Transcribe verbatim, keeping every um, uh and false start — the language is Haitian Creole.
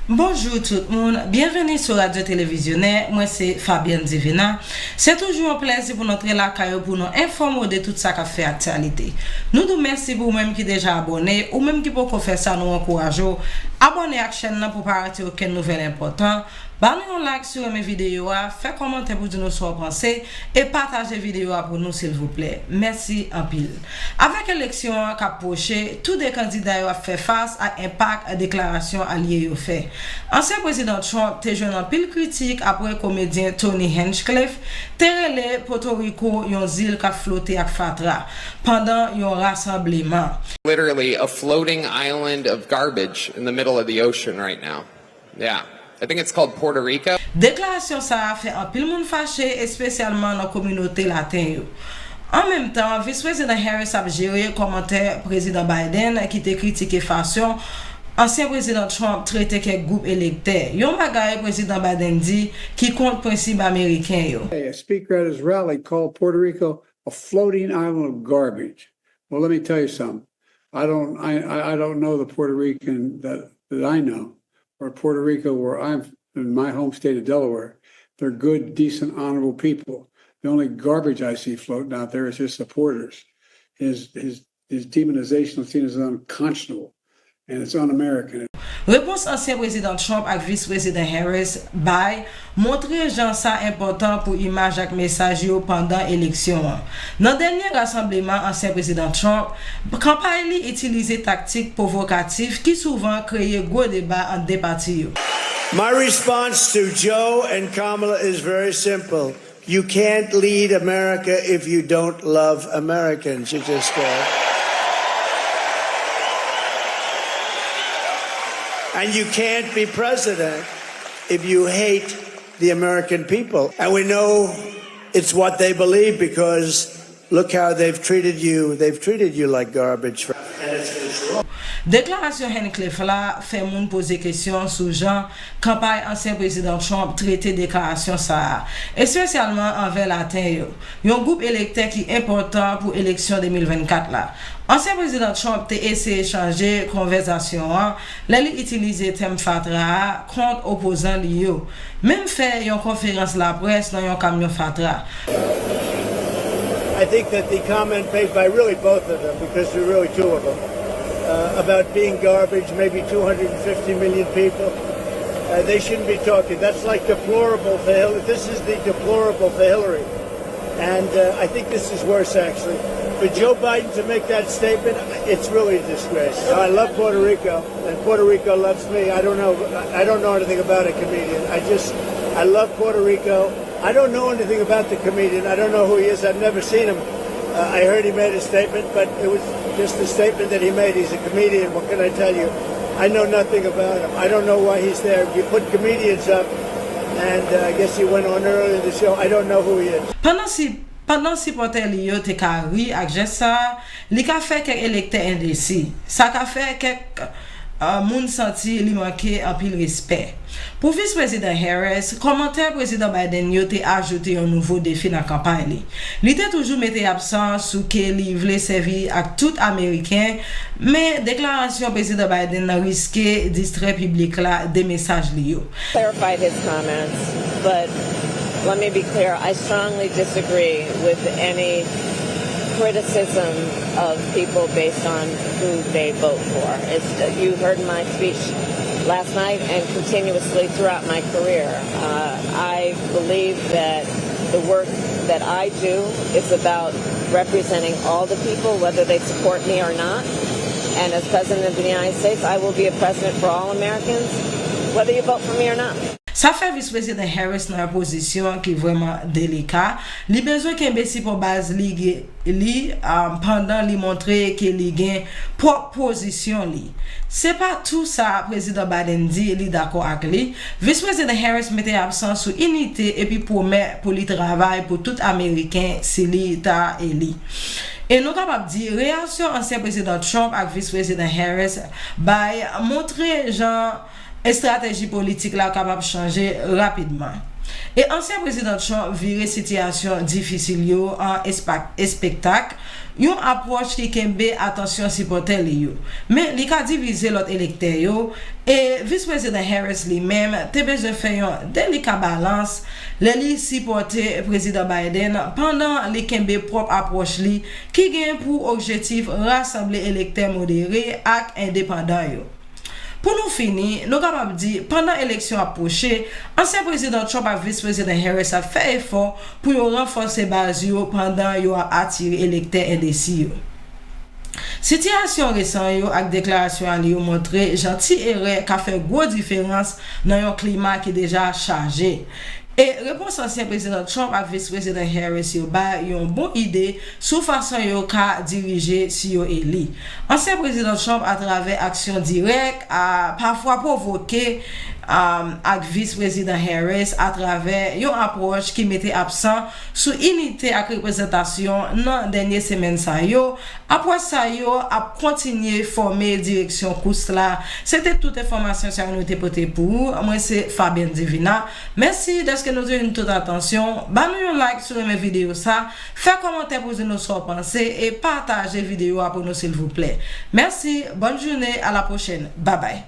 Bonjou tout moun, byenveni sou Radyo Televizyonè, mwen se Fabienne Divina. Se toujou yon plèzi pou n antre lakay ou pou nou enfòme w de tout sa k ap fè aktyalite. Nou di w mèsi pou ou menm ki deja abòne, ou menm ki poko fè sa nou ankouraje w abòne ak chèn nan pou pa rate okenn nouvèl enpòtan. Ba nou yon like si w renmen videyo a, fè kòmantè pou di nou sa w panse, e pataje videyo a pou nou silvouplè. Mèsi anpil. Avèk eleksyon an k ap pwoche, tou de kandida yo ap fè fas ak enpak deklarasyon alye yo fè. Ansyen Prezidan Trump te jwenn anpil kritik apre komedyen Tony Hinchcliffe te rele Potoriko yon zil k ap flote ak fatra pandan yon rasanbleman. Literally a floating island of garbage in the middle of the ocean right now. Yeah. I think it's called Puerto Rico. Deklarasyon sa a fè anpil moun fache, espesyalman nan kominote laten yo. An menm tan, Vis Prezidan Harris ap jere kòmantè Prezidan Biden ki te kritike fason ansyen Prezidan Trump trete kèk gwoup elektè, yon bagay Prezidan Biden di ki kont prensip ameriken yo. A speaker at his rally called Puerto Rico a floating island of garbage. Well, let me tell you something. I don't, I, I I don't know the Puerto Rican that, that I know, or Puerto Rico where I'm in my home state of Delaware. They're good, decent, honorable people. The only garbage I see floating out there is his supporters. His his his demonization of Latinos is unconscionable, and it's un-American. Repons ansyen Prezidan Trump ak Vis Prezidan Harris bay montre jan sa enpòtan pou imaj ak mesaj yo pandan eleksyon an. Nan dènye rasanbleman ansyen Prezidan Trump, kanpay li itilize taktik pwovokatif ki souvan kreye gwo deba ant de pati yo. My response to Joe and Kamala is very simple. You can't lead America if you don't love Americans. You just can't. And you can't be president if you hate the American people. And we know it's what they believe because look how they've treated you. They've treated you like garbage. And it's, it's wrong. Deklarasyon Hinchcliffe la fè moun poze kesyon sou jan kanpay ansyen Prezidan Trump trete deklarasyon sa a, espesyalman anvè laten yo, yon gwoup elektè ki enpòtan pou eleksyon de mil vennkat la. Ansyen Prezidan Trump te eseye chanje konvèsasyon an lè li itilize tèm fatra a kont opozan li yo, menm fè yon konferans laprès nan yon kamyon fatra. I think that the comment made by really both of them, because there are really two of them, uh, about being garbage, maybe two hundred fifty million people, uh, they shouldn't be talking. That's like deplorable for Hillary. This is the deplorable for Hillary. And uh, I think this is worse, actually. For Joe Biden to make that statement, it's really a disgrace. I love Puerto Rico, and Puerto Rico loves me. I don't know. I don't know anything about a comedian. I just, I love Puerto Rico. I don't know anything about the comedian. I don't know who he is. I've never seen him. Uh, I heard he made a statement, but it was just a statement that he made. He's a comedian. What can I tell you? I know nothing about him. I don't know why he's there. You put comedians up, and uh, I guess he went on earlier in the show. I don't know who he is. Pandan si Pandan sipòtè li yo te ka ri ak jès sa a, li ka fè kèk elektè endesi. Sa ka fè kèk uh, moun santi li manke anpil respè. Pou Vis Prezidan Harris, kòmantè Prezidan Biden yo te ajoute yon nouvo defi nan kanpay li. Li te toujou mete aksan sou ke li vle sèvi ak tout Ameriken, men deklarasyon Prezidan Biden nan riske distrè piblik la de mesaj li yo. Clarified his comments, but let me be clear, I strongly disagree with any criticism of people based on who they vote for. It's, you heard my speech last night and continuously throughout my career. Uh, I believe that the work that I do is about representing all the people, whether they support me or not. And as President of the United States, I will be a president for all Americans, whether you vote for me or not. Sa fè Vis Prezidan Harris nan yon pozisyon ki vrèman delika. Li bezwen kenbe sipò baz li li um, pandan li montre ke li gen pwòp pozisyon li. Se pa tou sa Prezidan Biden di li dakò ak li. Vis Prezidan Harris mete aksan sou inite epi pwomèt pou li travay pou tout Ameriken si li ta eli. E nou kapab di reyaksyon ansyen Prezidan Trump ak Vis Prezidan Harris bay montre jan estrateji politik la kapab chanje rapidman. E ansyen prezidan Trump vire sitiyasyon difisil yo an espak- espektak, yon apwòch ki kenbe atansyon sipòtè li yo. Men li ka divize lòt elektè yo, e Vis Prezidan Harris li menm te bezwen fè yon delika balans lè li sipòte Prezidan Biden pandan li kenbe pwòp apwòch li ki gen pou objektif rasanble elektè modere ak endepandan yo. Pou nou fini, nou kapab di, pandan eleksyon ap pwoche, ansyen prezidan Trump ak vis prezidan Harris ap fè efò pou yo ranfòse baz yo pandan yo ap atire elektè endesi yo. Sitiyasyon resan yo ak deklarasyon ali yo montre jan ti erè ka fè gwo diferans nan yon klima ki deja chaje. E repons ansyen prezidan Trump ak vis prezidan Harris yo bay yon bon ide sou fason yo ka dirije si yo eli. Ansyen prezidan Trump, atravè aksyon dirèk, a pafwa pwovoke um, ak vis prezidan Harris atravè yon apwòch ki mete aksan sou inite ak reprezantasyon nan dènye semèn sa yo. Apwòch sa yo ap kontinye fòme direksyon kous la. Se te tout enfòmasyon sa yo nou te pote pou ou. Mwen se Fabienne Divina. Mèsi dèske nou te jwenn tout atansyon. Ban nou yon like si w renmen videyo sa. Fè kòmantè pou di nou sa w panse e pataje videyo a pou nou silvouplè. Mèsi, bòn jounen, a la pwochèn. Babay.